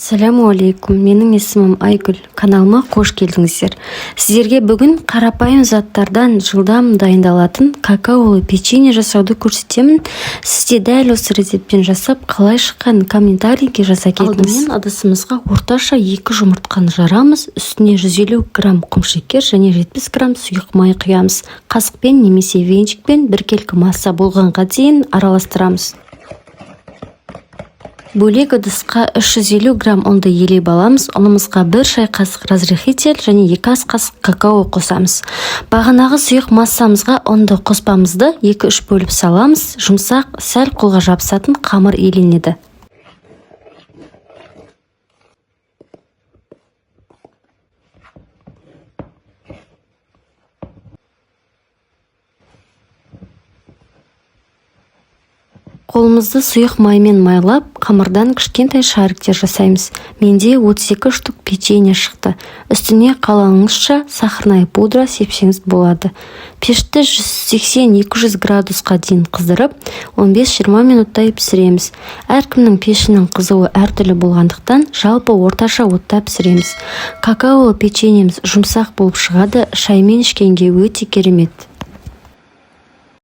Ассалаумағалейкум, менің есімім Айгүл. Каналыма қош келдіңіздер. Сіздерге бүгін қарапайым заттардан жылдам дайындалатын какаолы печенье жасауды көрсетемін. Сіз де дәл осы рецептпен жасап, қалай шыққанын комментарийге жаза кетіңіз. Алдымен ыдысымызға орташа екі жұмыртқаны жарамыз. Үстіне 150 грамм құмшекер және 70 грамм сұйық май құямыз. Қасықпен немесе венчикпен біркелкі масса болғанға дейін араластырамыз. Бөлек ыдысқа 350 грамм ұнды елеп аламыз. Ұнымызға 1 шай қасық разрыхлитель және 2 ас қасық какао қосамыз. Бағанағы сұйық массамызға ұнды қоспамызды 2-3 бөліп саламыз. Жұмсақ, сәл қолға жабысатын қамыр иленеді. Қолымызды сұйық маймен майлап, қамырдан кішкентай шариктер жасаймыз. Менде 32 штук печенье шықты. Үстіне қалауыңызша сахарная пудра сепсеңіз болады. Пешті 180-200 градусқа дейін қыздырып, 15-20 минуттай пісіреміз. Әркімнің пешінің қызуы әртүрлі болғандықтан, жалпы орташа отта пісіреміз. Какаолы печеньеміз жұмсақ болып шығады, шаймен ішкенге өте керемет.